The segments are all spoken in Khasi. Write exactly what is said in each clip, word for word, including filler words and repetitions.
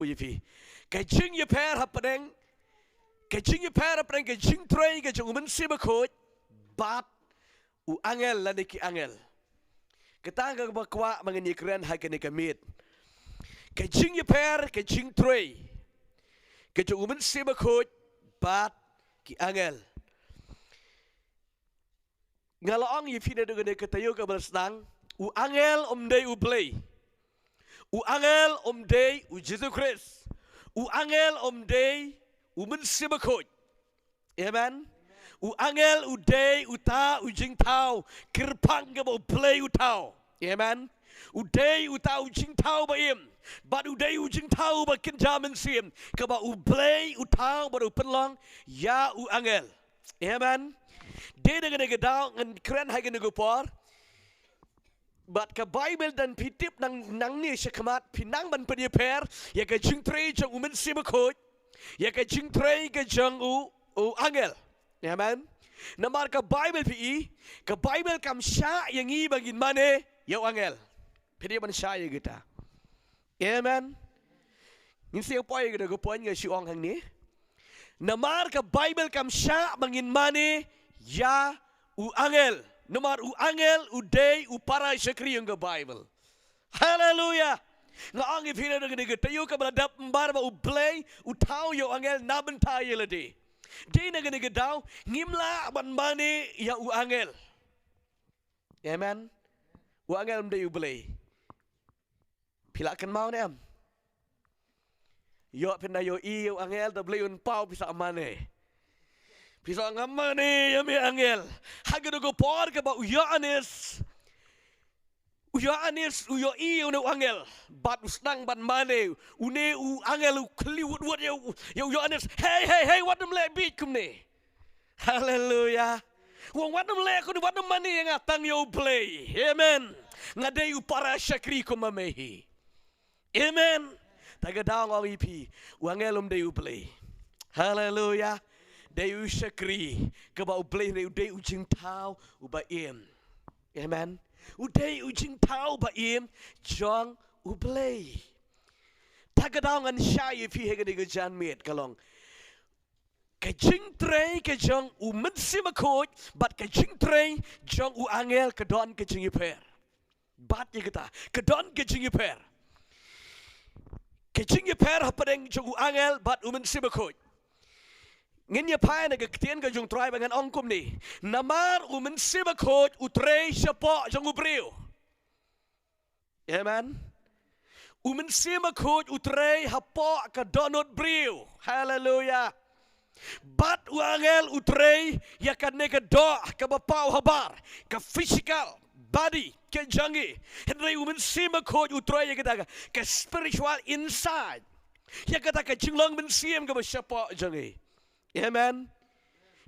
ïa phi. Ka jingïapher hapdeng, ka jingïapher hapdeng ka jingtrei ka jong u Mynsiem Bakhuid bad u angel lane ki angel. Kata kaba kwah ba ngin ïakren ha kane ka miet. Ka jingïapher, ka jingtrei ka jong u Mynsiem Bakhuid bad ki angel. Nga la ong ïa phi naduh kane ka taïew kaba la sdang, u angel um dei U Blei. U angel um dei U Jisu Khrist. U angel um dei U Mynsiem Bakhuid. Amen. U angel u dei uta u jingthaw kyrpang kaba U Blei u thaw. Amen. U dei uta u jingthaw ba im, bad u dei u jingthaw ba kynja mynsiem, kaba U Blei u thaw bad u pynlong ïa u angel. Amen. Dei na kane ka daw ngan kren ha kane ka por. Bad ka Baibl, lada phi tip nang, nangne shakhmat phi nang ban pynïapher ïa ka jingtrei jong u Mynsiem Bakhuid, ïa ka jingtrei ka jong u, u angel. Amen. Namar ka Baibl, phi i, ka Baibl kam shah ïa ngi ba ngin mane ïa u angel. Phi dei ban shah ïa kita. Amen. Ngin sa ïa poi ïa kata ka point nga shu ong hangne. Namar ka Baibl kam shah ba ngin mane ïa u angel. Namar u angel u dei u para shakri jong ka Baibl. Haleluya. Nga ong ïa phi naduh kane ka taïew kaba la dep, namar ba U Blei u thaw ïa u angel na bynta ïa lade. Dei na kane ka daw ngim lah ban mane ïa u angel. Amen. U angel um dei U Blei. Phi la kynmaw ne em? Ïoh phin da ïohi ïa u angel, da Blei un paw phi sa mane. Phi sa ong, nga mane ïa me angel. Ha kata ka por kaba u Ïoannis, u Ïoannis u ïohi ïa une u angel, bad u sdang ban mane. Une u angel u khlieh wut wut ïa u, ïa u Ïoannis. Hei, hei, hei, wat nym leh bieit kumne. Haleluya. U ong, wat nym leh kumne, wat nym mane ïa nga, tang ïa U Blei. Amen. Nga dei u para shakri kum ma me hi. Amen. Ta ka daw nga ong ïa phi, u angel um dei U Blei. Haleluya. Dei u shakri kaba U Blei, u dei u jingthaw uba im. Amen. U dei u jingthaw uba im jong U Blei. Ta ka daw ngan shai ïa phi ha kane ka janmiet ka long, ka jingtrei ka jong u Mynsiem Bakhuid bad ka jingtrei jong u angel ka don ka jingïapher. Bad ïa kata ka don ka jingïapher. Ka jingïapher hapdeng jong u angel bad u Mynsiem Bakhuid. Ngin ïa phai na ka ktien ka jong U Trai ba ngan ong kumne. Namar u Mynsiem Bakhuid u trei shapoh jong u briew. Amen. U Mynsiem Bakhuid u trei hapoh ka dohnud briew. Haleluya. Bad u angel u trei ïa kane ka doh kaba paw habar, ka physical body ka jong ngi. Hynrei u Mynsiem Bakhuid u trei ïa kata ka, ka spiritual insight, ïa kata ka jinglong mynsiem kaba shapoh jong ngi. Amen.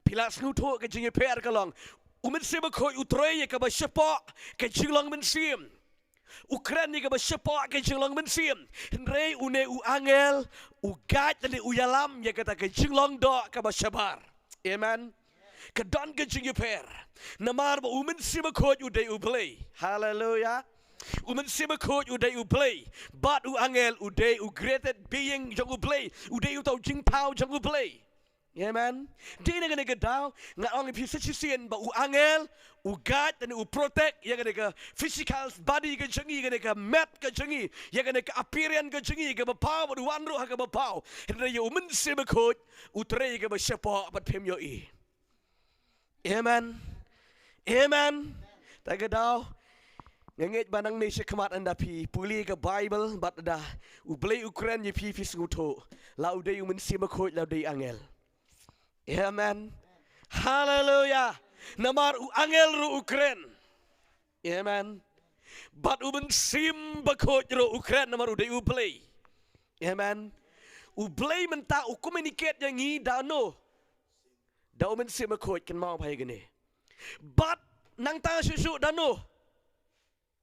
Phi la sngewthuh ka jingïapher ka long, u Mynsiem Bakhuid u trei ïa kaba shapoh ka jinglong mynsiem. U kren ïa kaba shapoh ka jinglong mynsiem. Hynrei une u angel u guide lane u ïalam ïa kata ka jinglong doh kaba shabar. Amen. Ka don ka jingïapher. Namar ba u Mynsiem Bakhuid u dei U Blei. Haleluya. U Mynsiem Bakhuid u dei U Blei. Bad u angel u dei u created being jong U Blei. U dei uta u jingthaw jong U Blei. Amen. Dei na kane ka daw nga ong ïa phi sa shisien ba u angel u guide lane u protect ïa kane ka physical body ka jong ngi, ïa kane ka met ka jong ngi, ïa kane ka appearance ka jong ngi, kaba paw bad u wan ruh ha kaba paw. Hynrei ïa u Mynsiem Bakhuid u trei ïa kaba shapoh bad phim ïohi. Amen. Amen. Ta ka daw nga ngeit ba nangne shakhmat ynda phi pule ka Baibl bad ynda U Blei u kren ïa phi, phi sngewthuh la u dei u Mynsiem Bakhuid la u dei angel. Amen. Haleluya. Namar u angel ruh u kren. Amen. Bad u Mynsiem Bakhuid ruh u kren namar u dei U Blei. Amen. U Blei mynta u communicate ïa ngi da no? Da u Mynsiem Bakhuid, kynmaw bha ïa kane. Bad nangta shuh shuh da no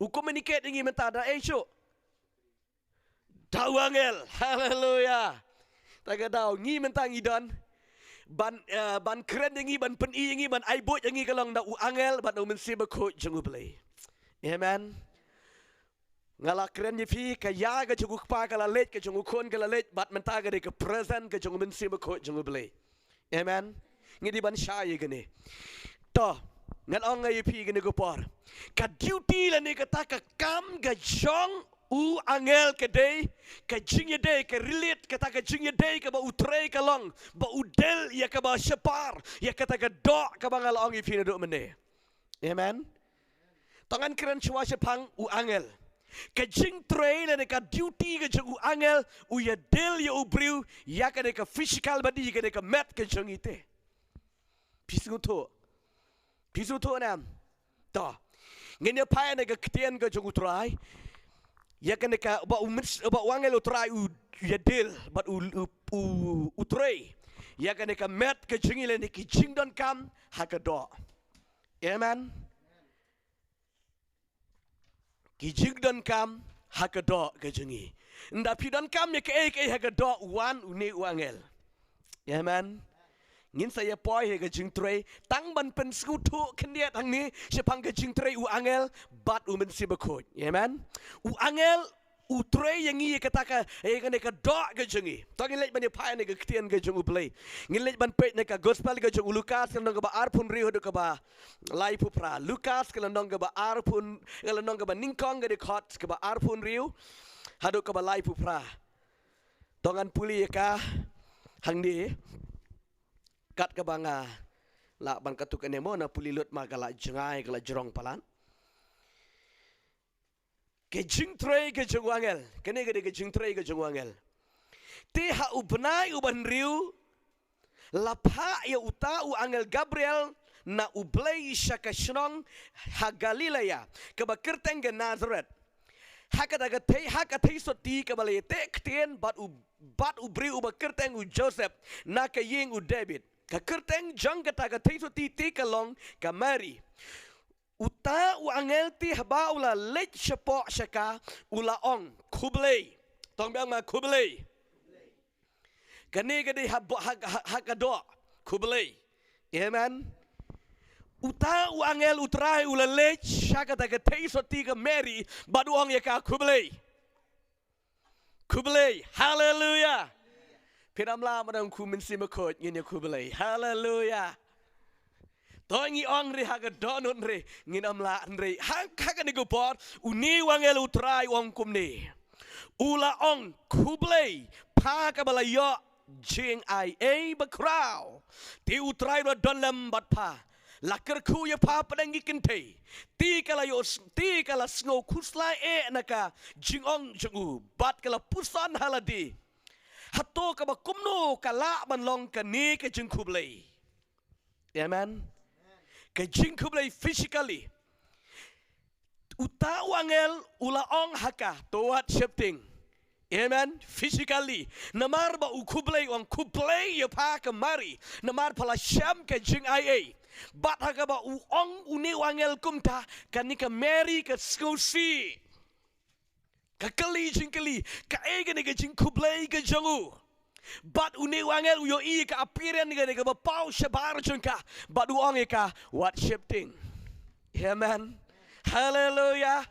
u communicate ïa ngi mynta? Da ei shuh? Da u angel. Haleluya. Ta ka daw ngi mynta ngi don ban, eh, ban kren ïa ngi, ban pyni ïa ngi, ban ai buit ïa ngi ka long da u angel bad da u Mynsiem Bakhuid jong U Blei. Amen. Nga la kren ïa phi, ka ïa ka jong u Kpa ka la leit, ka jong u Khun ka la leit, bad mynta ka dei ka present ka jong u Mynsiem Bakhuid jong u Blei. Amen. Ngi dei ban shai ïa kane. To, ngan ong ïa phi kane ka por. Ka duty lane kata ka kam ka jong u angel ka dei ka jingïadei, ka relate, kata ka jingïadei kaba u trei ka long, ba u dei ïa kaba shabar ïa kata ka doh kaba nga la ong ïa phi naduh mynne. Amen. To ngan kren shuwa shaphang u angel. Ka jingtrei lane ka duty ka jong u angel, u ïadei ïa u briew, ïa kane ka physical body, ïa kane ka met ka jong ngi te. Phi sngewthuh? Phi sngewthuh ne em? To, ngin ïa peit na ka ktien ka jong u Trai. Ïa kane ka, ba u mis-, ba u angel u Trai u ïadei bad u, u, u, u trei ïa kane ka met ka jong ngi lane ki jingdonkam ha ka doh. Amen. Ki jingdonkam ha ka doh ka jong ngi. Ynda phi donkam ïa kaei kaei ha ka doh, wan une u angel. Amen. Ngin sa ïa poi ha ka jingtrei, tang ban pynsngewthuh khyndiat hangne shaphang ka jingtrei u angel bad u Mynsiem Bakhuid. Amen. U angel u trei ïa ngi ïa kata ka, ïa kane ka doh ka jong ngi. To ngin leit ban ïa peit na ka ktien ka jong u Blei. Ngin leit ban peit na ka gospel ka jong u Lukas, ka lynnong kaba arphew hynriew haduh kaba laiphew phra. Lukas, ka lynnong kaba arphew, ka lynnong kaba nyngkong, ka dkhot kaba arphew hynriew haduh kaba laiphew phra. To ngan pule ïa ka hangne. Kat kaba nga lah ban katto katne mo, nga pule lut ma ka la jngai, ka la jrong palat. Ka jingtrei ka jong u angel. Kane ka dei ka jingtrei ka jong u angel. Te ha u bnai uba hynriew, la phah ïa uta u angel Gabriel na u Blei sha ka shnong ha Galilea, kaba kyrteng ka Nazareth, ha kata ka thei, ha ka theisotti kaba la ïateh ktien bad u, bad u briew uba kyrteng u Joseph, na ka ïing u David. Ka kyrteng jong kata ka theisotti te ka long ka Mari. Uta u angel te haba u la leit shapoh sha ka, u la ong, "Khublei." To ong biang ma, "Khublei." Kane ka dei ha bo-, ha, ha, ha ka doh. "Khublei." Amen. Uta u angel u Trai u la leit sha kata ka theisotti ka Mari, bad u ong ïa ka, "Khublei." Khublei. Haleluia. Phin ym lah ban ong, "Ko Mynsiem Bakhuid, ngin ïa khublei." Haleluia. To ngi ong re ha ka dohnud re, ngin ym lah re. Ha, ha kane ka por, une u angel u Trai u ong kumne. U la ong, "Khublei, pha kaba la ïoh jingaiei bakhraw. Te u Trai u la don lem bad pha. La kyrkhu ïa pha pdeng ki kynthei. Te ka la ïoh, te ka la sngew khuslai eh na ka jingong jong u, bad ka la puson ha lade. Hato kaba kumno ka lah ban long kane ka jingkhublei?" Amen. Ka jingkhublei physically. Uta u angel u la ong ha ka, to wat sheptieng. Amen. Physically. Namar ba u khublei, u ong, "Khublei ïa pha ka Mari. Namar pha la shem ka jingaiei." Bad ha kaba u ong une u angel kumta, kane ka Mari ka sngewsih. Ka kylli jingkylli, kaei kane ka jingkhublei ka jong u? Bad une u angel u ïohi ka appearance kane kaba paw shabar jong ka. Bad u ong ïa ka, "Wat sheptieng." Amen. Haleluia.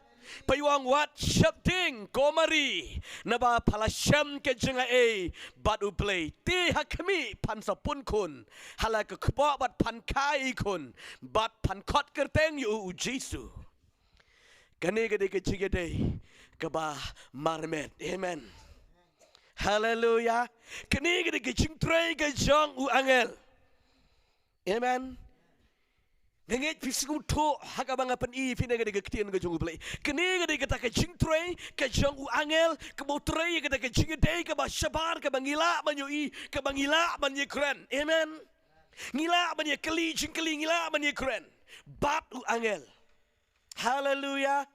Bad u ong, "Wat sheptieng, ko Mari. Naba pha la shem ka jingaiei bad U Blei. Te ha khmih phan sa pun khun ha la ka kpoh bad phan kha ïa i khun. Bad phan khot kyrteng ïa u, u Jisu." Kane ka dei ka jingïadei kaba marmet. Amen. Haleluia. Kane ka dei ka jingtrei ka jong u angel. Amen. Nga ngeit phi sngewthuh ha kaba nga pyni ïa phi na ka dei ka ktien ka jong U Blei. Kane ka dei kata ka jingtrei ka jong u angel, kaba u trei kata ka jingïadei kaba shabar, kaba ngi lah ban ïohi, kaba ngi lah ban ïakren. Amen. Ngi lah ban ïakylli jingkylli, ngi lah ban ïakren bad u angel. Haleluia.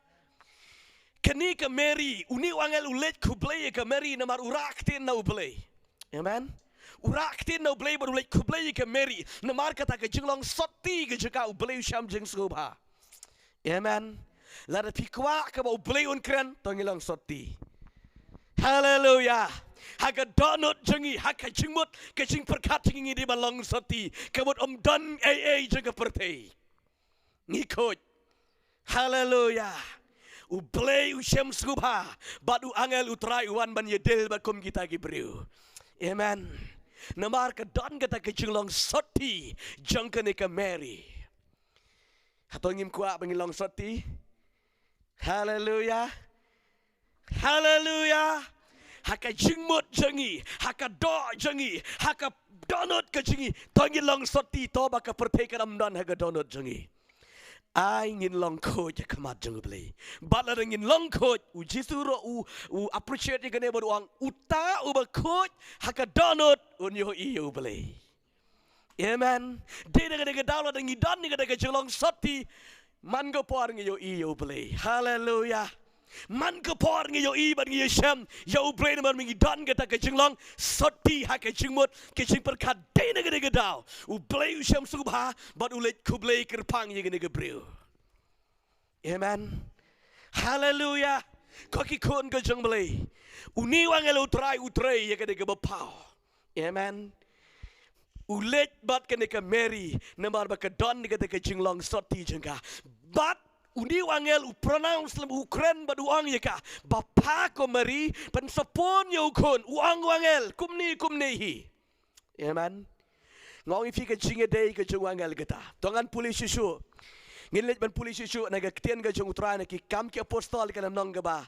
Kane ka Mari, une u angel u leit khublei ïa ka Mari namar u rah ktien na U Blei. Amen. U rah ktien na U Blei bad u leit khublei ïa ka Mari namar kata ka jinglong sotti ka jong ka, U Blei u shem jingsngewbha. Amen. Lada phi kwah kaba U Blei un kren, to ngi long sotti. Haleluia. Ha ka dohnud jong ngi, ha ka jingmut, ka jingpyrkhat jong ngi, ngi dei ban long sotti. Ka mut ym don ei ei jong ka pyrthei. Ngi khuid. Haleluia. U Blei u shem sngewbha bad u angel u Trai u wan ban ïadil bad kum kita ki briew. Amen. Namar ka don kata ka jinglong sotti jong kane ka Mary. Hato ngim kwah ba ngin long sotti? Haleluya. Haleluya. Ha ka jingmut jong ngi, ha ka doh jong ngi, ha ka dohnud ka jong ngi, to ngin long sotti, to ba ka pyrthei kan ym don ha ka dohnud jong ngi. Ai ngin long khuid ha khmat jong U Blei. Bad lada ngin long khuid, U Jisu ruh u, u appreciate ïa kane bad u ong, uta uba khuid ha ka dohnud un ïohi ïa U Blei. Amen. Dei na kane ka daw lada ngi don na kane ka jinglong sotti, man ka por ngi ïohi ïa U Blei. Haleluya. Man ka por ngi ïohi bad ngi ïashem ïa U Blei namar ngi don kata ka jinglong sotti ha ka jingmut, ka jingpyrkhat. Dei na kane ka daw U Blei u shem sngewbha bad u leit khublei kyrpang ïa kane ka briew. Amen. Haleluya. Ko ki khun ka jong U Blei, une u angel u Trai u trei ïa kane kaba paw. Amen. U leit bad kane ka Mary namar ba ka don kata ka jinglong sotti jong ka. Bad une u angel u pronounce lem, u kren bad u ong ïa ka, ba pha ko Mary, pynsapun ïa u khun. U ong u angel kumne kumne hi. Amen. Nga ong ïa phi ka jingïadei ka jong u angel kata. To ngan pule shuh shuh. Ngin leit ban pule shuh shuh na ka ktien ka jong U Trai na Ki Kam ki Apostol, ka lynnong kaba,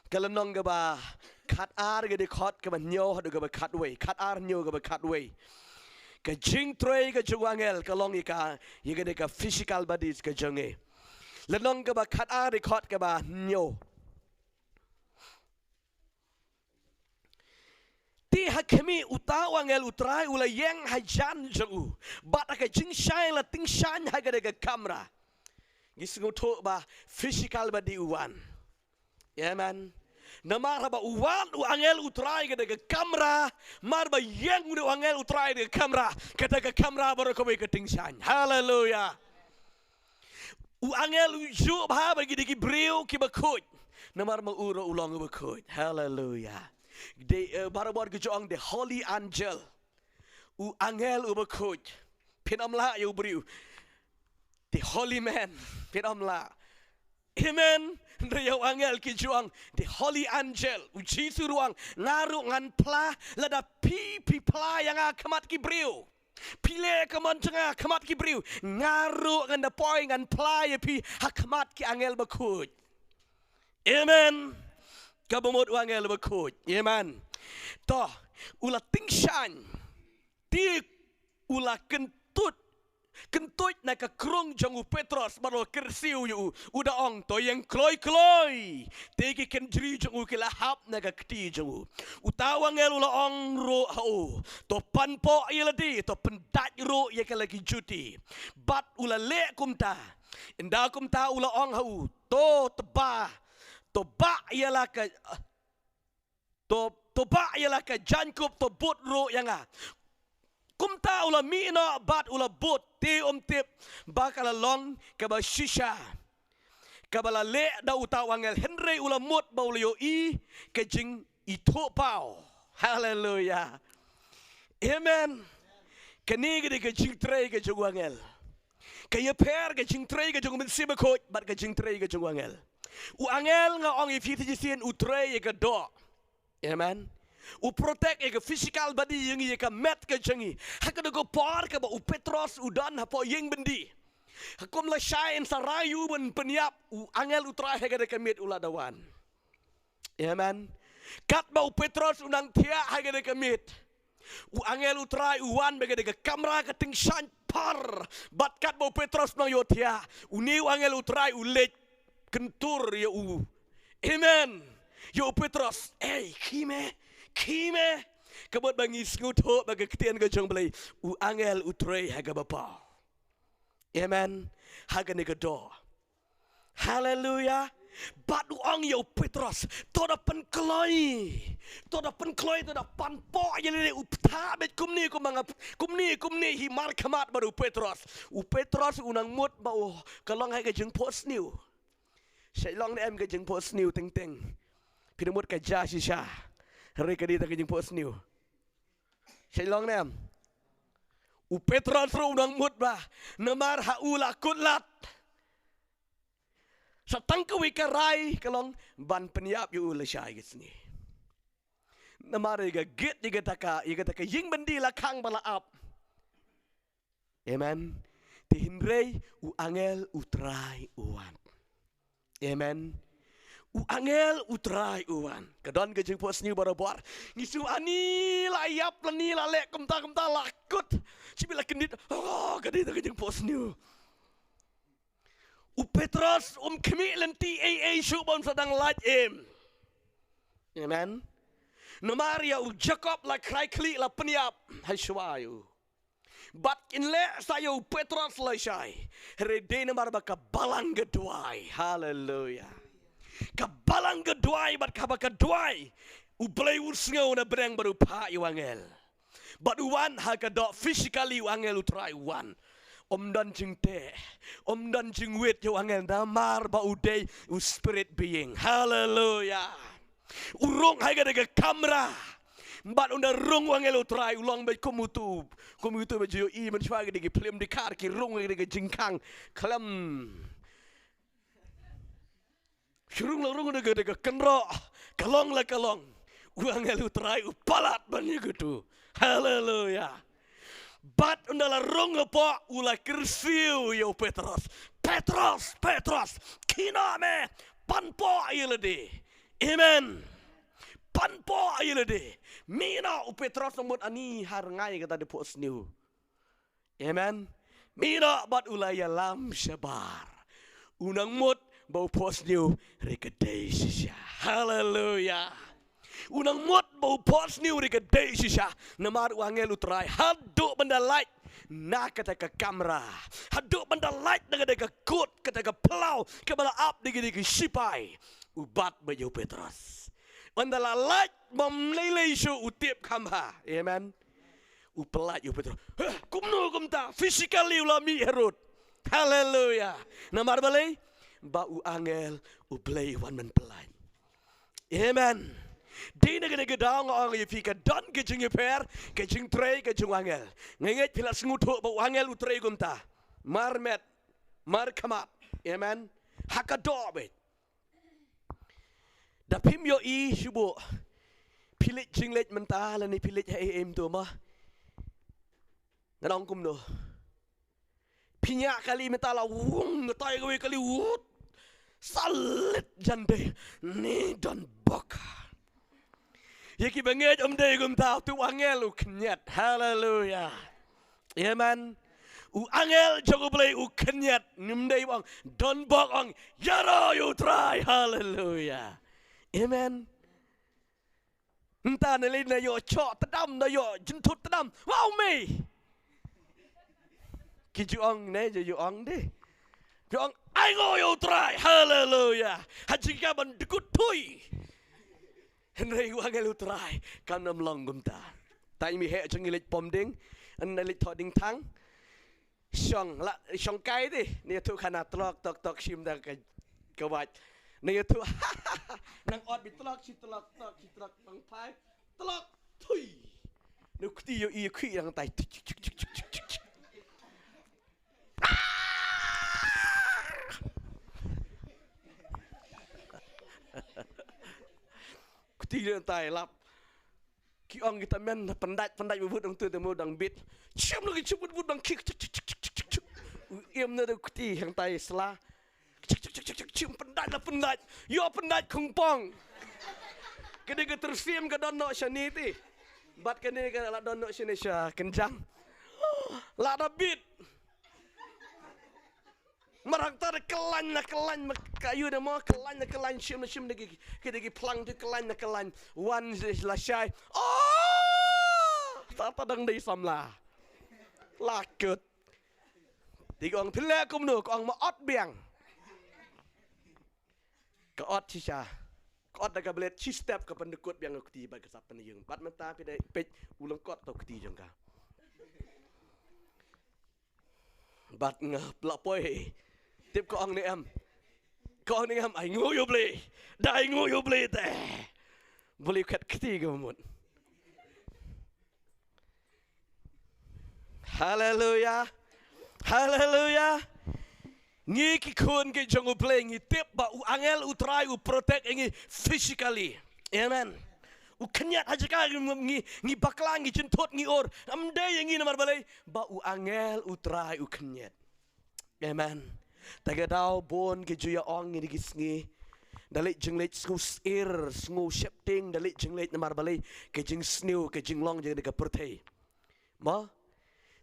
ka lynnong kaba khatar, ka dkhot kaba hynñiew haduh kaba khatwei. Khatar, hynñiew, kaba khatwei. Ka jingtrei ka jong u angel ka long ïa ka, ïa kane ka physical bodies ka jong ngi. Lynnong kaba khatar, dkhot kaba hynñiew. Te ha khmih, uta u angel u Trai u la ïeng hajan jong u, bad ha ka jingshai la tyngshaiñ ha kane ka kamra. Ngi sngewthuh ba physical body u wan. Amen. Namar haba u wan u angel u Trai ha kane ka kamra, mar ba ïeng une u angel u Trai ha kane ka kamra, kata ka kamra baroh kawei ka tyngshaiñ. Haleluya. U angel u ju bha bad ki dei ki briew kiba khuid. Namar ma u ruh u long uba khuid. Haleluya. Dei, eh, barabor ki ju ong the holy angel. U angel uba khuid. Phin ym lah ïa u briew. The holy man. Phin ym lah. Amen. Hynrei ïa u angel ki ju ong the holy angel. U Jisu ruh u ong, nga ruh ngan phla, lada phi, phi phla ïa nga ha khmat ki briew. Phi leh ka mon jong nga ha khmat ki briew, nga ruh ngan da poi ngan phla ïa phi ha khmat ki angel bakhuid. Amen. Kaba mut u angel bakhuid. Amen. To, u la tyngshaiñ. Te u la kyntuid, kyntuid na ka krung jong u Petros bad u la kyrsiew ïa u. U da ong, to ïeng kloi kloi. Te ki kynjri jong u ki la hap na ka kti jong u. Uta u angel u la ong ruh ha u, to panpoh ïa lade, to pyndait ruh ïa ka la ki juti. Bad u la leh kumta. Ynda kumta u la ong ha u, to tba, to bah ïa la ka, to, to bah ïa la ka jaiñkup, to bud ruh ïa nga. Kumta u la mih noh bad u la bud, te um tip ba ka la long kaba shisha, kaba la leh da uta u angel, hynrei u la mut ba u la ïohi ka jingithuhpaw. Haleluya. Amen. Kane ka dei ka jingtrei ka jong u angel. Ka ïapher ka jingtrei ka jong u Mynsiem Bakhuid bad ka jingtrei ka jong u angel. U angel, nga ong ïa phi te shisien, u trei ïa ka doh. Amen. U protect ïa ka physical body jong ngi, ïa ka met ka jong ngi. Ha kata ka por kaba u Petros u don hapoh ïing byndi, ha kum lashai yn sa rai ïa u ban pynïap, u angel u Trai ha kata ka miet u la da wan. Amen. Katba u Petros u nang thiah ha kata ka miet, u angel u Trai u wan bad kata ka kamra ka tyngshaiñ phar. Bad katba u Petros u nang ïohthiah, une u angel u Trai u leit kyntur ïa u. Amen. Ïa u Petros, ei, khie me, khie me. Ka mut ba ngi sngewthuh ba ka ktien ka jong u Blei, u angel u trei ha kaba paw. Amen. Ha kane ka doh. Haleluya. Bad u ong ïa u Petros, to da pynkloi. To da pynkloi, to da panpoh ïa lade, u phah beit kumne kumba nga, kumne, kumne hi markhmat bad u Petros. U Petros u nang mut ba u, ka long ha ka jingphohsniew. Shait long ne em ka jingphohsniew teng teng? Phi nang mut ka jia shisha. Hynrei ka dei tang ka jingphohsniew. Shait long ne em? U Petros ruh u nang mut ba, namar ha u la kut lad. Sa tang kawei ka rai ka long ban pynïap ïa u lashai ka sngi. Namar ïa ka git, ïa kata ka, ïa kata ka ïing byndi la khang ba la ap. Amen. Te hynrei u angel U Trai u wan. Amen. U angel U Trai u wan. Ka don ka jingphohsniew barabor. Ngi shu ani la ïap lane la leh kumta kumta la kut. Shibit la kyndit. Oh, ka dei ka jingphohsniew. U Petros um khmih lynti ei ei shuh ba un sa dang lait im. Amen. Namar ïa u Jakob la khrai khlieh la pynïap ha shuwa ïa u. Bad kin leh sa ïa u Petros lashai. Hynrei dei namar ba ka balang ka duwai. Haleluya. Ka balang ka duwai bad kaba ka duwai. U Blei u sngew na bneng bad u phah ïa u angel. Bad u wan ha ka doh physically u angel U Trai u wan. Ym don jingteh. Ym don jingwit ïa u angel namar ba u dei u spirit being. Haleluya. U rung ha kata ka kamra. Bad ynda rung u angel U Trai u long beit kum utu. Kum utu ba ju ïohi mynshuwa kata ki film dkhar ki rung ha kata ka jingkhang. Khlem. Shu rung la rung da ka, da ka kynroh. Ka long la ka long. U angel U Trai u palat ban ïa katu. Haleluya. Bad ynda la rung hapoh u la kyrsiew ïa u Petros. Petros, Petros. Khie noh me. Pan poh ïa lade. Amen. Pan poh ïa lade. Mih noh u Petros nang mut ani ha rngai kata da phohsniew. Amen. Mih noh bad u la ïalam shabar. U nang mut ba u phohsniew hynrei ka dei shisha. Haleluya. U nang mut ba u phohsniew hynrei ka dei shisha. Namar u angel U Trai haduh ban da lait na kata ka kamra. Haduh ban da lait na kata ka kot, kata ka phyllaw kaba la ap da kata ka shipai. U bat beit ïa u Petros. Ynda la lait bym lei lei shuh u tip kham bha. Amen. U pyllait ïa u Petros. Heh, kumno kumta? Physically u la mih harud. Haleluya. Namar balei? Ba u angel U Blei u wan ban pyllait. Amen. Dei na kane ka daw nga ong ïa phi ka don ka jingïapher, ka jingtrei, ka jong u angel. Nga ngeit phi la sngewthuh ba u angel u trei kumta. Mar met, mar khmat. Amen. Ha ka doh beit. Da phim ïohi shuh ba phi leit jingleit mynta lane phi leit ha ei ei mynta ma. Nga ong kumno. Phi ñiah kali mynta la wung nga tai kawei kali wut. Sa leit jan dei ne don bok. Ïa kiba ngeit ym dei kumta, utu u angel u khynñiat. Haleluya. Amen. U angel jong U Blei u khynñiat, ym dei ba ong don bok, ong ïaroh ïa U Trai. Haleluya. Amen. Mynta ne lei na ïoh choh tdam, na ïoh jynthut tdam. Wow me. Ki ju ong ne, ju ong de. Ju ong ainguh ïa U Trai. Haleluya. Ha jingkyrkhu ban dkut thui. Hynrei u angel U Trai kam nym long kumta. Tang mi heh jong ngi leit pom ding, ynda leit thoh ding thang. Shong la, shong kai de, ne ïathuh khana tlok tok tok shim da ka, ka wait. Ne ïathuh nang ot bi tlok shi tlok tok shi tlok pang phai. Tlok thui. Ne kti ïohi ïa khih dang tai. Kti dang tai lap. Ki ong kita men pyndait pyndait bud bud dang tu temu dang bit. Chim lagi chim bud bud dang khih. Im na da kti hang tai sla. Chim pyndait la pyndait. Ïoh pyndait khongpong. Kane ka tyrsim ka don noh shane ti. Bad kane ka la don noh shane sha kynjang. La da bit. Mar hangta da kyllain na kyllain, ma ka ïoh da mo kyllain na kyllain, shim na shim da ki, ki da ki phlang tu kyllain na kyllain. Wan lashai. Oh! Ta ta dang dei samla. La kut. Te ka ong phi leh kumno, ka ong ma ot biang. Ka ot shisha. Ka ot da ka blet shi step ka pyndkut biang ka kti bad ka sap pynïeng. Bad mynta phi da peit u lyngkot to kti jong ka. Bad nga la poi. Tip ka ong ne em. Ka ong ne em, ainguh ïa U Blei. Da ainguh ïa U Blei te. Blei khet kti ka mut. Haleluya. Haleluya. Ngi ki khun ki jong U Blei ngi tip ba u angel U Trai u protect ïa ngi physically. Amen. U khynñiat ha jaka ngi, ngi, ngi bakla, ngi jynthut, ngi ur. Ym dei ïa ngi namar balei? Ba u angel U Trai u khynñiat. Amen. Te ka daw bun ki ju ïa ong ngi da ki sngi. Da leit jingleit sngew sir, sngew sheptieng, da leit jingleit namar balei? Ka jingsniew, ka jinglong jong ka pyrthei. Mo?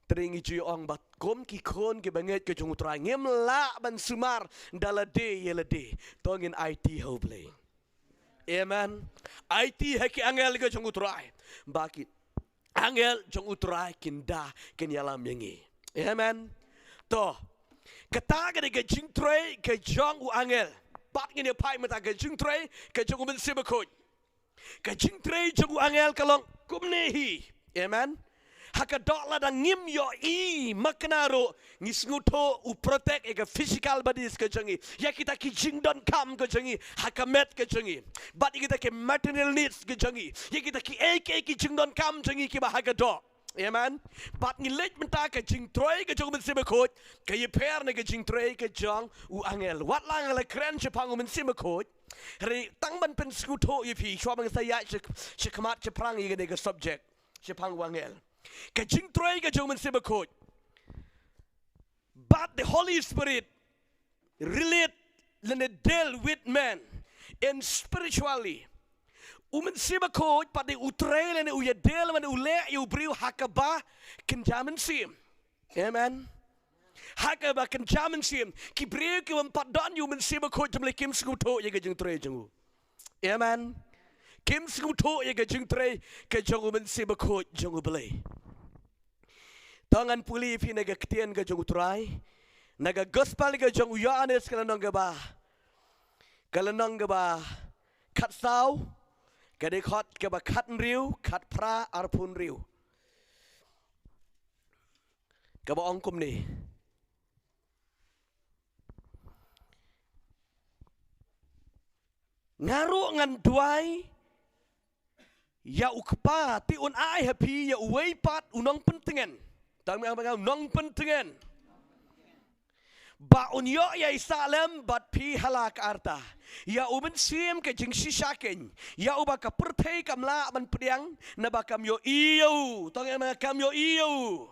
Te ngi ju ïa ong ba kum ki khun ki bangeit ki jong U Trai ngim lah ban sumar da lade ïa lade. To ngin aiti ha U Blei. Amen. Aiti ha ki angel ki jong U Trai. Ba ki angel jong U Trai kin da kin ïalam ïa ngi. Amen. To. Kata ka dei ka jingtrei ka jong u angel. Bad ngin ïa phai mynta ka jingtrei ka jong U Mynsiem Bakhuid. Ka jingtrei jong u angel ka long kumne hi. Amen. Ha ka doh lada ngim ïohi makna ruh ngi sngewthuh u protect ïa ka physical bodies ka jong ngi, ïa kita ki jingdonkam ka jong ngi ha ka met ka jong ngi, bad ïa kita ki material needs ka jong ngi, ïa kita kiei kiei ki jingdonkam jong ngi kiba ha ka doh. Amen. Bad ngi leit mynta ka jingtrei ka jong U Mynsiem Bakhuid ka ïapher na ka jingtrei ka jong u angel. Wat la nga la kren shaphang U Mynsiem Bakhuid, hynrei tang ban pynsngewthuh ïa phi, shuwa ban sa ïaid sha, sha khmat sha phrang ïa kane ka subject shaphang u angel. Ka jingtrei ka jong U Mynsiem Bakhuid bad the Holy Spirit relate lane deal with man in spiritually. U Mynsiem Bakhuid pat dei u trei lane u ïa deal lane u leh ïa u briew ha kaba kynja mynsiem. Amen. Ha kaba kynja mynsiem. Ki briew ki bym pat don ïa U Mynsiem Bakhuid jong U Blei kim sngewthuh ïa ka jingtrei jong u. Amen. Kim sngewthuh ïa ka jingtrei ka jong U Mynsiem Bakhuid jong U Blei. To ngan pule ïa phi na ka ktien ka jong U Trai, na ka gospel ka jong u Ïoannis ka lynnong kaba, ka lynnong kaba khatsaw, ka dkhot kaba khathynriew, khatphra, arphew hynriew. Kaba ong kumne. Nga ruh ngan duwai ïa u Kpa te un ai ha phi ïa uwei pat u nongpyntngen. Tang mynta u nongpyntngen. Ba un ïoh ïaisah lem bad phi ha la ka arta. Ïa U Mynsiem ka jingshisha keiñ. Ïa uba ka pyrthei kam lah ban pdiang naba kam ïohi ïa u. Tang mynta kam ïohi ïa u.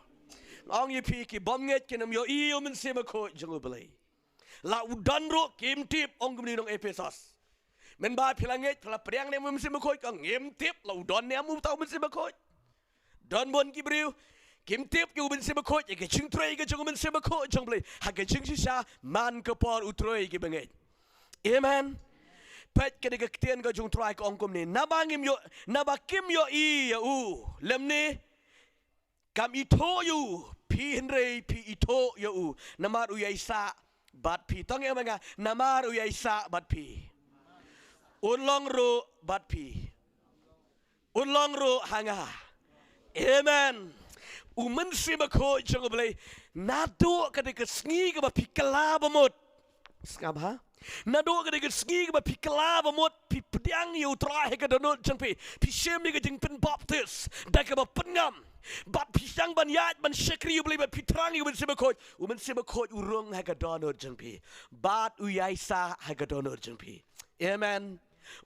Ong ïa phi ki bym ngeit kin ym ïohi ïa U Mynsiem Bakhuid jong U Blei. La u don ruh kim tip, ong kumne nong Ephesos. Mynba phi la ngeit, phi la pdiang ne em U Mynsiem Bakhuid, ka ngim tip la u don ne em uta U Mynsiem Bakhuid. Don bun ki briew kim tip ïa U Mynsiem Bakhuid, ïa ka jingtrei ka jong U Mynsiem Bakhuid jong U Blei ha ka jingshisha man ka por u trei ki bangeit. Amen. Peit ka dei ka ktien ka jong U Trai ka ong kumne, naba ngim ïoh, naba kim ïohi ïa u lymne kam ithuh ïa u, phi hynrei phi ithuh ïa u namar u ïaisah bad phi. Tang ïa mynta nga, namar u ïaisah bad phi. Un long ruh bad phi. Un long ruh ha nga. Amen. U Mynsiem Bakhuid jong U Blei. Naduh ka dei ka sngi kaba phi kylla ba mut. Sngap ha? Naduh ka dei ka sngi kaba phi kylla ba mut, phi pdiang ïa U Trai ha ka dohnud jong phi. Phi shim ïa ka jingpynbaptis da kaba pynngam. Bad phi shang ban ïaid ban shakri U Blei bad phi thrang ïa U Mynsiem Bakhuid. U Mynsiem Bakhuid u rung ha ka dohnud jong phi. Bad u ïaisah ha ka dohnud jong phi. Amen.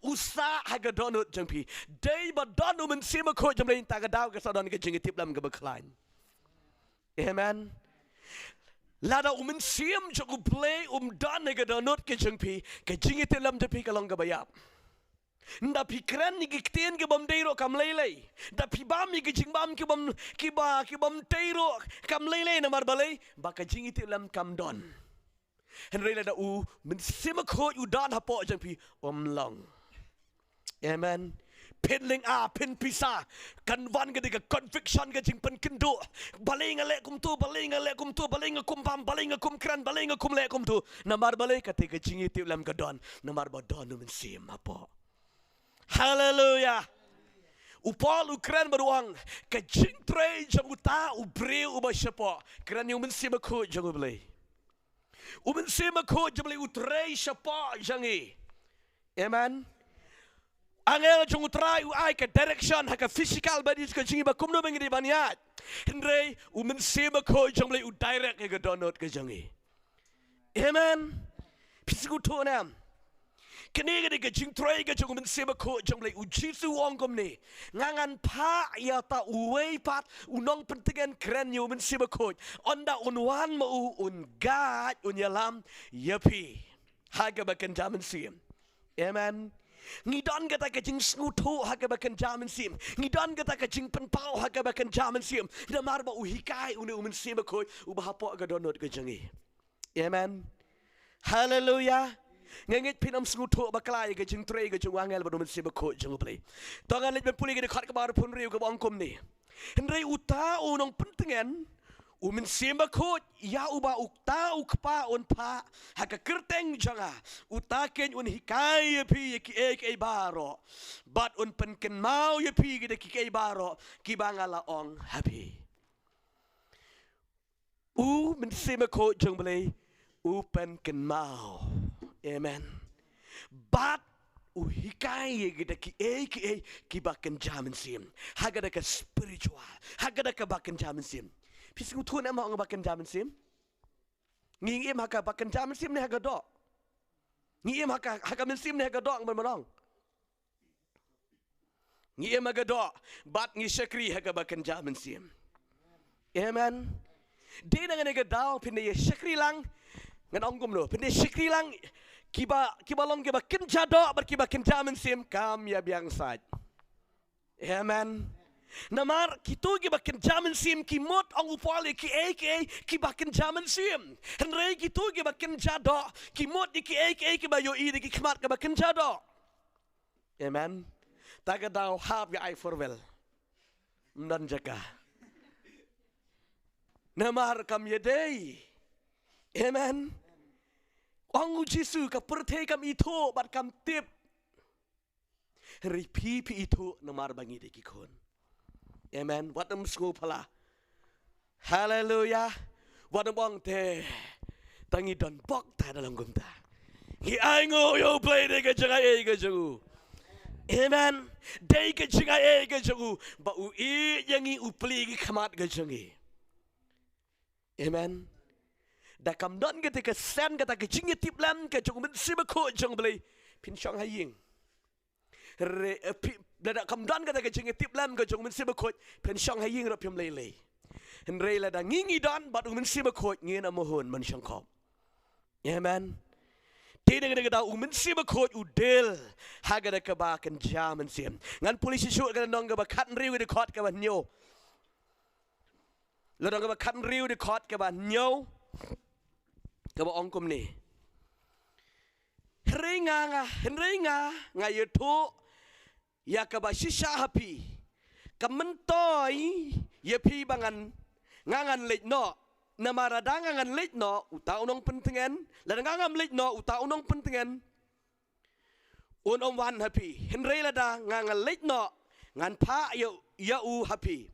U sah ha ka dohnud jong phi. Dei ba don U Mynsiem Bakhuid jong U Blei, ta ka daw ka sa don ka jingïatiplem kaba khlaiñ. Amen. Lada U Mynsiem jong U Blei um don ha ka dohnud ka jong phi, ka jingïatiplem jong phi ka long kaba ïap. Nda phi kren ïa ki ktien ki bym dei ruh kam lei lei. Da phi bam ïa ki jingbam ki bym, kiba, ki bym dei ruh kam lei lei namar balei? Ba ka jingïatiplem kam don. Hynrei lada U Mynsiem Bakhuid u don hapoh jong phi, um long. Amen. Phin lynga, phin pisa. Kan wan ka dei ka conviction, ka jingpynkynduh. Balei nga leh kumto, balei nga leh kumto, balei nga kum bam, balei nga kum kren, balei nga kum leh kumto. Namar balei? Kata ka jingïatiplem ka don. Namar ba don U Mynsiem hapoh. Haleluya. U Paul u kren bad u ong, ka jingtrei jong uta u briew uba shapoh. Kren ïa U Mynsiem Bakhuid jong U Blei. U Mynsiem Bakhuid jong U Blei u trei shapoh jong ngi. Amen. Angel jong U Trai u ai ka direction ha ka physical bodies ka jong ngi ba kumno ba ngi dei ban ïaid. Hynrei U Mynsiem Bakhuid jong U Blei u direct ïa ka dohnud ka jong ngi. Amen. Phi sngewthuh ne em? Kane ka dei ka jingtrei ka jong u Mynsiem Bakhuid jong U Blei. U Jisu u ong kumne, nga ngan phah ïa uta uwei pat u nongpyntngen kren ïa u Mynsiem Bakhuid. Ynda un wan ma u un guide, un ïalam ïa phi ha kaba kynja mynsiem. Amen. Ngi don kata ka jingsngewthuh ha kaba kynja mynsiem. Ngi don kata ka jingpynpaw ha kaba kynja mynsiem. Namar ba u hikai une u Mynsiem Bakhuid uba hapoh ka dohnud ka jong ngi. Amen. Haleluya. Nga ngeit phin ym sngewthuh bakla ïa ka jingtrei ka jong u angel bad u Mynsiem Bakhuid jong U Blei. To ngan leit ban pule ka dkhot kaba arphew hynriew kaba ong kumne. Hynrei uta u nongpyntngen, u Mynsiem Bakhuid, ïa uba uta u Kpa un phah ha ka kyrteng jong nga, uta keiñ un hikai ïa phi ïa kiei kiei baroh, bad un pynkynmaw ïa phi kita kiei baroh kiba nga la ong ha phi. U Mynsiem Bakhuid jong U Blei u pynkynmaw. Amen. Bad u hikai ïa kita kiei kiei kiba kynja mynsiem. Ha kata ka spiritual, ha kata kaba kynja mynsiem. Phi sngewthuh ne em ha kaba kynja mynsiem? Ngi im ha kaba kynja mynsiem ne ha ka doh? Ngi im ha ka, ha ka mynsiem ne ha ka doh, ban ong? Ngi im ha ka doh, bad ngi shakri ha kaba kynja mynsiem. Amen. Dei na kane ka daw phin da ïa shakri lang. Ngan ong kumno, phin da ïa shakri lang. Kiba, kiba long kiba kynja doh bad kiba kynja mynsiem, kam ïa biang sait. Amen. Namar kito kiba kynja mynsiem ki mut, ong u Paul, ïa kiei kiei kiba kynja mynsiem. Hynrei kito kiba kynja doh ki mut ïa kiei kiei kiba ïohi da ki khmat kaba kynja doh. Amen. Ta ka daw hap ïa ai farewell. Ym don jaka. Namar kam ïadei. Amen. Ong u Jisu, ka pyrthei kam ithuh bad kam tip. Hynrei phi phi ithuh namar ba ngi dei ki khun. Amen. Wat ym sngewphylla. Haleluya. Wat ym ong te, tang ngi don bok ta da long kumta. Ngi ainguh ïa U Blei, dei ka jingai ka jong u. Amen. Dei ka jingai ka jong u ba u ïeit ïa ngi, u plie ki khmat ka jong ngi. Amen. Da kam don kata ka sen, kata ka jingïatiplem ka jong u Mynsiem Bakhuid jong U Blei, phin shong ha ïing. Re, eh, phi, lada kam don kata ka jingïatiplem ka jong u Mynsiem Bakhuid, phin shong ha ïing ruh phim lei lei. Hynrei lada ngi ngi don bad u Mynsiem Bakhuid, ngin ym hun ban shongkop. Amen. Te dang dang da u Mynsiem Bakhuid u dei ha kata kaba kynja mynsiem. Ngan pule shisha ka lynnong kaba khathynriew, ka dkhot kaba hynñiew. Lynnong kaba khathynriew, dkhot kaba hynñiew, kaba ong kumne. Hynrei nga, nga, hynrei nga, nga ïathuh ïa kaba shisha ha phi. Kam myntoi ïa phi ba ngan, nga ngan leit noh. Namar lada nga ngan leit noh, uta u nongpyntngen, lada nga ngam leit noh, uta u nongpyntngen un ym wan ha phi. Hynrei lada nga ngan leit noh, ngan phah ïa, ïa u ha phi.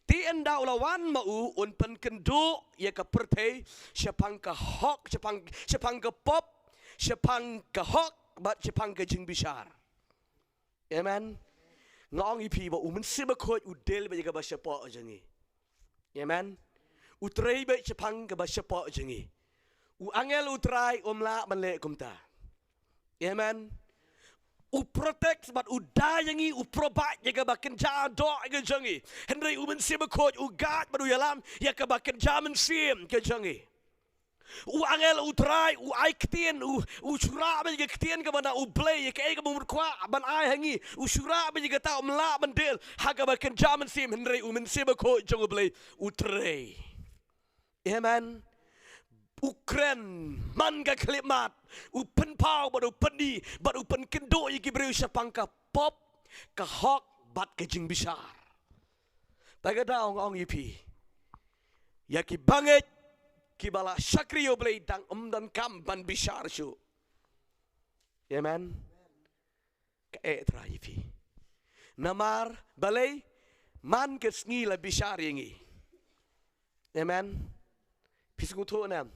Te ynda u la wan ma u, un pynkynduh ïa ka pyrthei shaphang ka hok, shaphang, shaphang ka pop, shaphang ka hok, bad shaphang ka jingbishar. Amen. Nga ong ïa phi ba u Mynsiem Bakhuid u dei bad ïa kaba shapoh jong ngi. Amen. U trei bad shaphang kaba shapoh jong ngi. U angel U Trai um lah ban leh kumta. Amen. U protect bad u da ïa ngi, u provide ïa kaba kynja doh ka jong ngi. Hynrei u Mynsiem Bakhuid u guide bad u ïalam ïa kaba kynja mynsiem ka jong ngi. U angel U Trai u ai ktien, u, u shura bad ïa ka ktien kaba na U Blei, ïa kaei kaba mut kwah ban ai ha ngi. U shura bad ïa kata, um lah ban dei ha kaba kynja mynsiem, hynrei u Mynsiem Bakhuid jong U Blei u trei. Amen. U kren man ka khyllipmat, u pynpaw bad u pyni bad u pynkynduh ïa ki briew shaphang ka pop, ka hok bad ka jingbishar. Ta ka daw nga ong ïa phi, ïa ki bangeit kiba la shakri ïa U Blei, dang ym donkam ban bishar shuh. Amen. Ka eh Trai ïa phi. Namar balei? Man ka sngi la bishar ïa ngi. Amen. Phi sngewthuh ne em?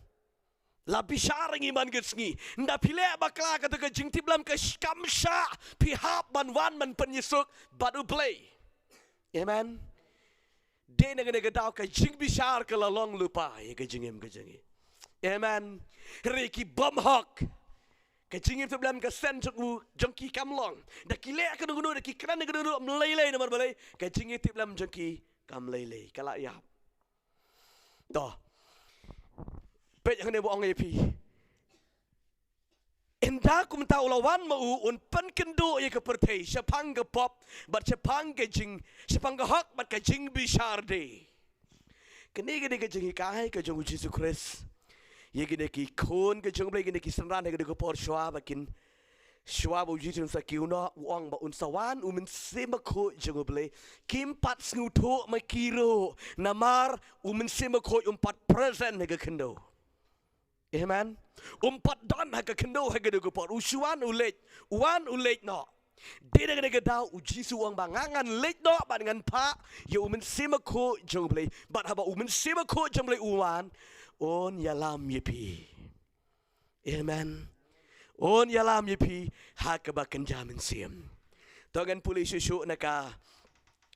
La bishar ïa ngi man ka sngi. Ynda phi leh bakla kata ka jingtiplem, ka sh-, kam shah phi hap ban wan ban pynïasuk bad U Blei. Amen. Dei na kane ka daw ka jingbishar ka la long lypa ïa ka jingim ka jong ngi. Amen. Hynrei ki bym hok, ka jingïatiplem ka seng jong u, jong ki kam long. Da ki leh kano kano, da ki kren kano kano, ym lei lei namar balei? Ka jingïatiplem jong ki kam lei lei. Ka la ïap. To. Peit hangne ba ong ïa phi. Ynda kumta u la wan ma u, un pynkynduh ïa ka pyrthei shaphang ka pop bad shaphang ka jing, shaphang ka hok bad ka jingbishar de. Kane ka dei ka jinghikai ka jong u Jisu Khrist ïa kine ki khun ka jong u Blei, kine ki synran ha kane ka por shuwa ba kin, shuwa ba u Jisu un sa kiew noh, u ong ba un sa wan u Mynsiem Bakhuid jong u Blei. Kim pat sngewthuh ma ki ruh namar u Mynsiem Bakhuid um pat present ha ka khyndew. Amen. Um pat don ha ka khyndew ha kane ka por. U shu wan u leit, u wan u leit noh. Dei na kane ka daw u Jisu u ong ba nga ngan leit noh bad ngan phah ïa u Mynsiem Bakhuid jong u Blei. Bad haba u Mynsiem Bakhuid jong u Blei u wan, un ïalam ïa phi. Amen. Un ïalam ïa phi ha kaba kynja mynsiem. To ngan pule shuh shuh na ka,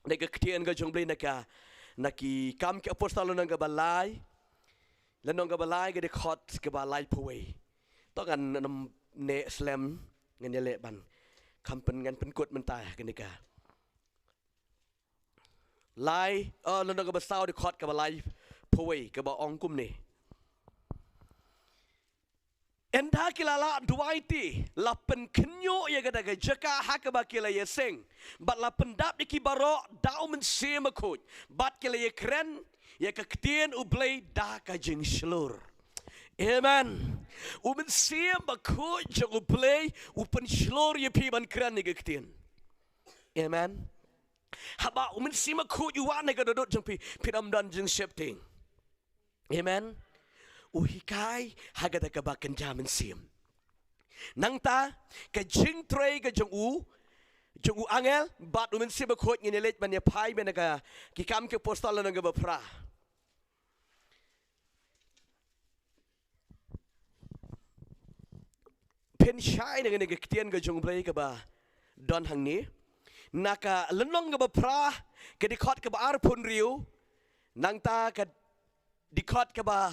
na ka ktien ka jong u Blei na ka, na Ki Kam ki Apostol lynnong kaba lai. Lynnong kaba lai ka dkhot kaba laiphew wei. To ngan nym neh slem, ngan ïaleh ban kham pyn, ngan pynkut mynta kane ka. Lai, eh, lynnong kaba saw dkhot kaba laiphew wei kaba ong kumne. Ynda ki la lah duwai te, la pynkhynñiuh ïa kata ka jaka ha kaba ki la ïaseng, bad la pyndap ïa ki baroh da u Mynsiem Bakhuid, bad ki la ïakren ïa ka ktien u Blei da ka jingshlur. Amen. U Mynsiem Bakhuid jong u Blei u pynshlur ïa phi ban kren ïa ka ktien. Amen. Haba u Mynsiem Bakhuid u wan ha ka dohnud jong phi, phin ym don jingsheptieng. Amen. U hikai ha kata kaba kynja mynsiem. Nangta ka jingtrei ka jong u, jong u angel bad u Mynsiem Bakhuid ngin ïa leit ban ïa phai bad na ka Ki Kam ki Apostol lynnong kaba phra. Phin shai na kane ka ktien ka jong u Blei kaba don hangne. Na ka lynnong kaba phra, ka dkhot kaba arphew hynriew, nangta ka dkhot kaba,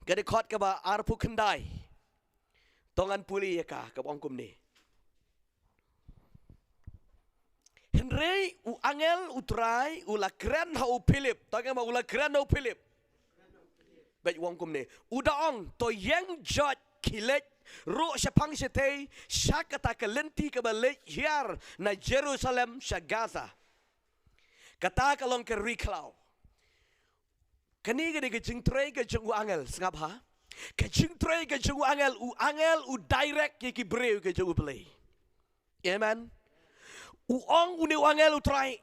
ka dkhot kaba arphew khyndai. To ngan pule ïa ka, kaba ong kumne. Hynrei u angel u Trai u la kren ha u Philip. To ngin ong u la kren ha u Philip. Bad u ong kumne. U da ong, to ïeng joit khie leit ruh shaphang shatei sha kata ka lynti kaba leit hiar na Jerusalem sha Gaza. Kata ka long ka ri khlaw. Kane ka dei ka jingtrei ka jong u angel, sngap ha. Ka jingtrei ka jong u angel, u angel u direct ïa ki briew ka jong u Blei. Amen. U ong une u angel u Trai,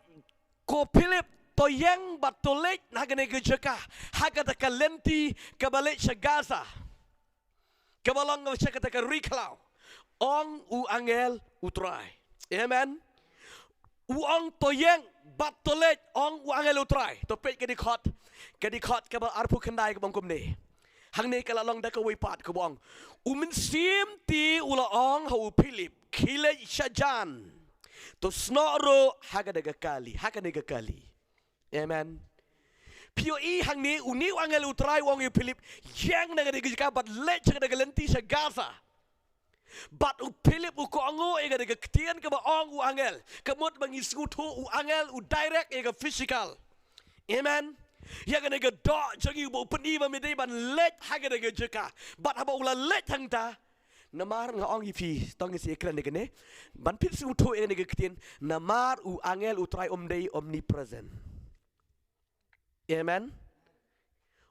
ko Philip, to ïeng bad to leit na kane ka jaka, ha kata ka lynti kaba leit sha Gaza. Kaba long sha kata ka ri khlaw. Ong u angel u Trai. Amen. U ong to ïeng bad to leit, ong u angel u Trai. To peit ka dkhot, ka dkhot kaba arphew khyndai kaba ong kumne. Hangne ka la long da kawei pat kaba ong. U Mynsiem te u la ong ha u Philip, khie leit sha jan. To snoh ruh ha kane ka kali, ha kane ka kali. Amen. Phi ïohi hangne une u angel u Trai u ong ïa u Philip, ïeng na kane ka jaka bad leit sha kane ka lynti sha Gaza. Bad u Philip u kohnguh ïa kane ka ktien kaba ong u angel. Ka mut ba ngi sngewthuh u angel u direct ïa ka physical. Amen. Ïa kane ka doh jong ngi uba u pyni ba me dei ban leit ha kane ka jaka. Bad haba u la leit hangta, namar nga ong ïa phi, to ngin sa ïakren ïa kane. Ban phin sngewthuh ïa kane ka ktien, namar u angel u Trai um dei omnipresent. Amen.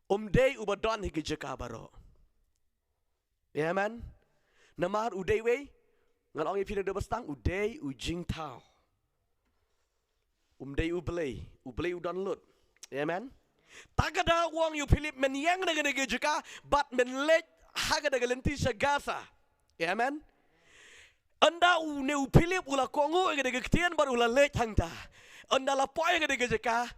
Um dei uba don ha ki jaka baroh. Amen. Namar u dei uwei, ngan ong ïa phi naduh ba sdang, u dei u jingthaw. Um dei u Blei, u Blei u don lut. Amen. Ta ka daw u ong ïa u Philip, men ïeng na kane ka jaka bad men leit ha kane ka lynti sha Gaza. Amen. Ynda une u Philip u la kohnguh ïa kane ka ktien bad u la leit hangta. Ynda la poi ïa kane ka jaka,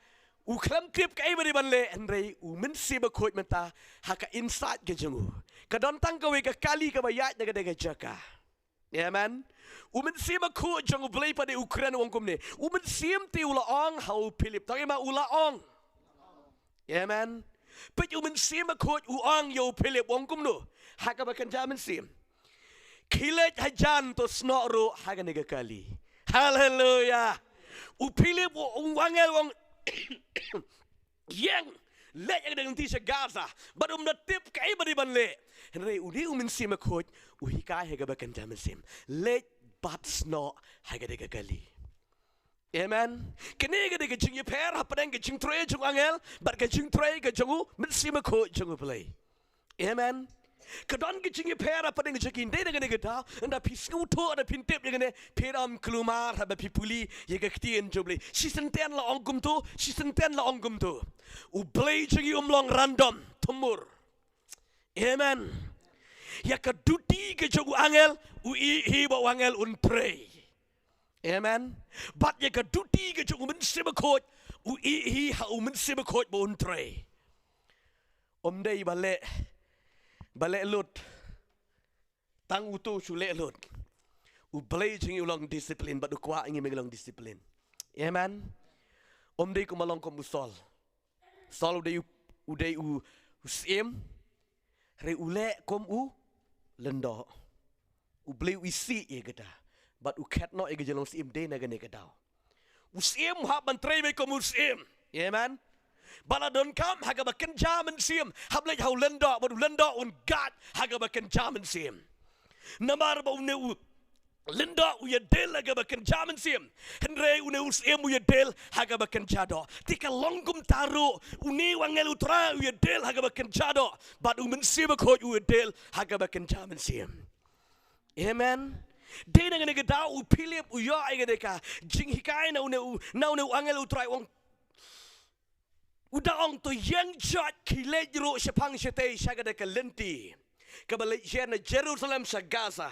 u khlem tip kaei ba dei ban leh, hynrei u Mynsiem Bakhuid mynta ha ka insight ka jong u. Ka don tang kawei ka kali kaba ïaid na kane ka jaka. Amen. U Mynsiem Bakhuid jong u Blei pat u kren u ong kumne. U Mynsiem te u la ong ha u Philip. To ngin ong u la ong. Amen. Peit, u Mynsiem Bakhuid u ong ïa u Philip, u ong kumno? Ha kaba kynja mynsiem, khie leit hajan, to snoh ruh ha kane ka kali. Haleluya. U Philip, u, u angel u ong, ïeng, leit ïa ka dang ti sha Gaza. Bad um da tip kaei ba dei ban leh. Hynrei u dei u Mynsiem Bakhuid, u hikai ha kaba kynja mynsiem. Leit bad snoh ha kane ka kali. Amen. Kane ka dei ka jingïapher hapdeng ka jingtrei jong u angel bad ka jingtrei ka jong u Mynsiem Bakhuid jong U Blei. Amen. Ka don ka jingïapher hapdeng jong ki. Dei na kane ka daw, ynda phi sngewthuh, ynda phin tip ïa kane, phi dang kulmar haba phi pule ïa ka ktien jong U Blei. Shisien ten la ong kumto, shisien ten la ong kumto. U Blei jong ngi um long random, thmur. Amen. Ïa ka duty ka jong u angel, u ïohi ba u angel un trei. Amen. Bad ïa ka duty ka jong u Mynsiem Bakhuid, u ïohi ha u Mynsiem Bakhuid ba un trei. Ym dei ba leh, ba leh lut. Tang uto shu leh lut. U Blei jong ngi u long discipline, bad u kwah ïa ngi ba ngin long discipline. Amen. Ym dei kumba long kum u Saul. Saul u dei u, u dei u, u syiem. Hynrei u leh kum u lyngdoh. U Blei u isih ïa kata. Bad u khet noh ïa ka jinglong syiem dei na kane ka daw. U syiem u hap ban trei beit kum u syiem. Amen. Bad la donkam ha kaba kynja mynsiem, hap leit ha u lyngdoh, bad u lyngdoh un guide ha kaba kynja mynsiem. Namar ba une u lyngdoh u ïadil ha kaba kynja mynsiem, hynrei une u syiem u ïadil ha kaba kynja doh. Te ka long kumta ruh, une u angel U Trai u ïadil ha kaba kynja doh, bad u Mynsiem Bakhuid u ïadil ha kaba kynja mynsiem. Amen. Dei na kane ka daw u Philip u ïoh ïa kane ka jinghikai na une u, na une u angel U Trai, u ong, u da ong, to ïeng jot, khie leit ruh shaphang shatei sha kata ka lynti kaba leit sha na Jerusalem sha Gaza.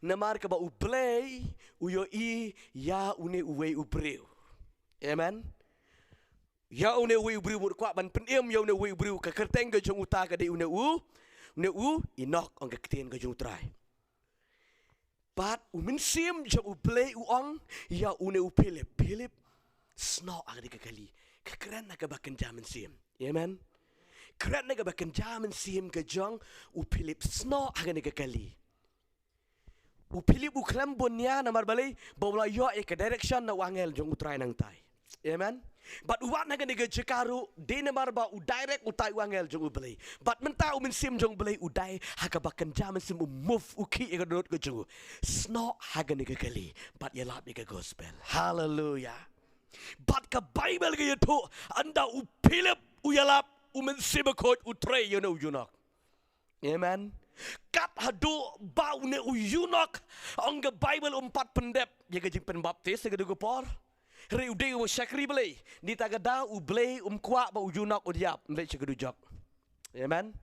Namar kaba U Blei u ïohi ïa une uwei u briew. Amen. Ïa une uwei u briew, mut kwah ban pynim ïa une uwei u briew, ka kyrteng ka jong uta ka dei une u, une u Enok, ong ka ktien ka jong U Trai. Bad u Mynsiem jong U Blei u ong ïa une u Philip, Philip, snoh ha kane ka kali. Ka kren na kaba kynja mynsiem. Amen. Kren na kaba kynja mynsiem ka jong u Philip, snoh ha kane ka kali. U Philip u khlem bun nia, namar balei? Ba u la ïoh ïa ka direction na u angel jong U Trai nangtai. Amen. Bad u wan ha kane ka jaka ruh dei namar ba u direct utai u angel jong U Blei. Bad mynta u Mynsiem jong U Blei u dei ha kaba kynja mynsiem, u move, u khih ïa ka dohnud ka jong u. Snoh ha kane ka kali bad ïalap ïa ka gospel. Haleluya. Bad ka Baibl ka ïathuh, ynda u Philip u ïalap, u Mynsiem Bakhuid u trei ïa une u eunuch. Amen. Kat haduh ba une u eunuch, ong ka Baibl, um pat pyndep ïa ka jingpynbaptis ïa kata ka por. Hynrei u dei u shakri Blei. Nangta ka daw U Blei um kwah ba u eunuch un ïap, un leit sha ka dujok. Amen.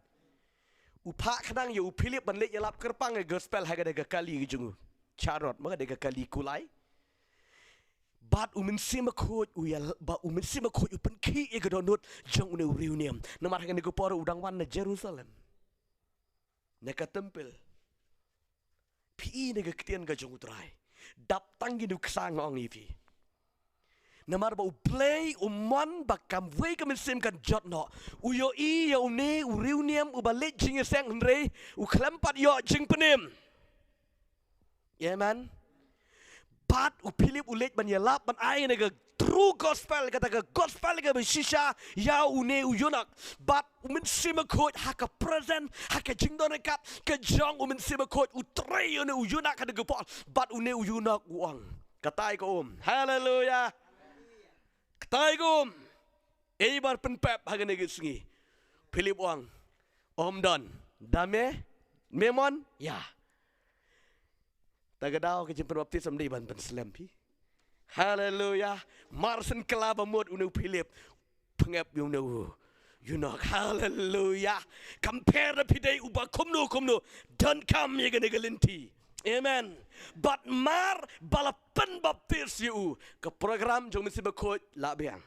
U phah khnang ïa u Philip ban leit ïalap kyrpang ïa ka gospel ha kata ka kali ka jong u. Charod, ma kata ka kali kulai. Bad u Mynsiem Bakhuid u ïa, bad u Mynsiem Bakhuid u pynkhih ïa ka dohnud jong une u riewniam. Namar ha kane ka por u dang wan na Jerusalem, na ka templ. Phi i na ka ktien ka jong U Trai, dap tang ki nuksa nga ong ïa phi. Namar ba U Blei um mon ba kam wei ka mynsiem kan jot noh. U ïohi ïa une u riewniam uba leit jingïaseng, hynrei u khlem pat ïoh jingpynim. Amen. Bad u Philip u leit ban ïalap, ban ai na ka true gospel, kata ka gospel kaba shisha ïa une u eunuch. Bad u Mynsiem Bakhuid ha ka present, ha ka jingdon ryngkat ka jong u Mynsiem Bakhuid u trei ïa une u eunuch ha kata ka por. Bad une u eunuch u ong, katai ka um. Haleluya. Katai ka um. Ei, bar pynpep ha kane ka sngi. Philip u ong, ym don. Da me, me mon? Ïa. Ta ka daw ka jingpynbaptis ym dei ban pynslem phi. Haleluya. Mar shen kylla ba mut une u Philip pynïap ïa une u eunuch. Haleluya. Kam pher da phi dei uba kumno kumno, donkam ïa kane ka lynti. Amen. Bad mar ba la pynbaptis ïa u, ka program jong u Mynsiem Bakhuid la biang.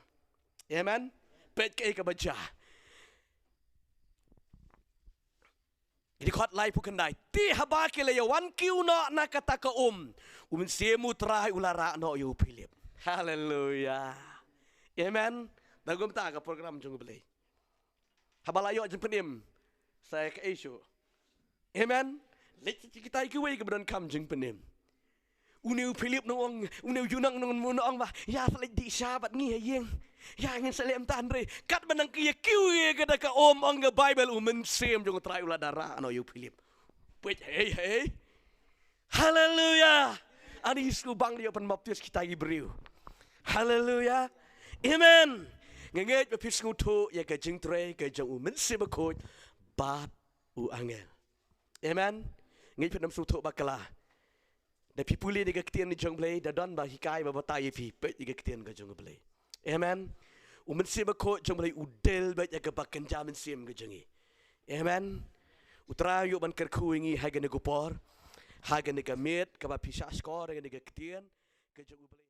Amen. Peit kaei kaba jia. Ki dkhot laiphew khyndai. Te haba ki la ïawan kiew noh na kata ka um, u Mynsiem U Trai u la rah noh ïa u Philip. Haleluya. Amen. Da kumta ka program jong U Blei. Haba la ïoh jingpynim, sa kaei shuh? Amen. Leit kita kiwei kiba donkam jingpynim. Une u Philip u ong, une u Yunan u ong ba, ïa sa leit dih sha bad ngi ha ïing. Ïa ngin sa leit mynta hynrei. Katba nang ki ïa kiew ïa kata ka um, ong ka Baibl, u Mynsiem jong U Trai u la da rah noh ïa u Philip. Peit, hei, hei. Haleluya. Ani sngewbang ïa pynbaptis kita ki briew. Haleluya. Amen. Nga ngeit ba phi sngewthuh ïa ka jingtrei ka jong u Mynsiem Bakhuid bad u angel. Amen. Ngeit phi nym sngewthuh bakla. Da phi pule ïa ka ktien jong U Blei, da don ba hikai ba batai ïa phi, peit ïa ka ktien ka jong U Blei. Amen. U Mynsiem Bakhuid jong U Blei u dei beit ïa kaba kynja mynsiem ka jong ngi. Amen. U Trai u ban kyrkhu ïa ngi ha kane ka por, ha kane ka miet kaba phi shah shkor ïa kane ka ktien ka jong U Blei.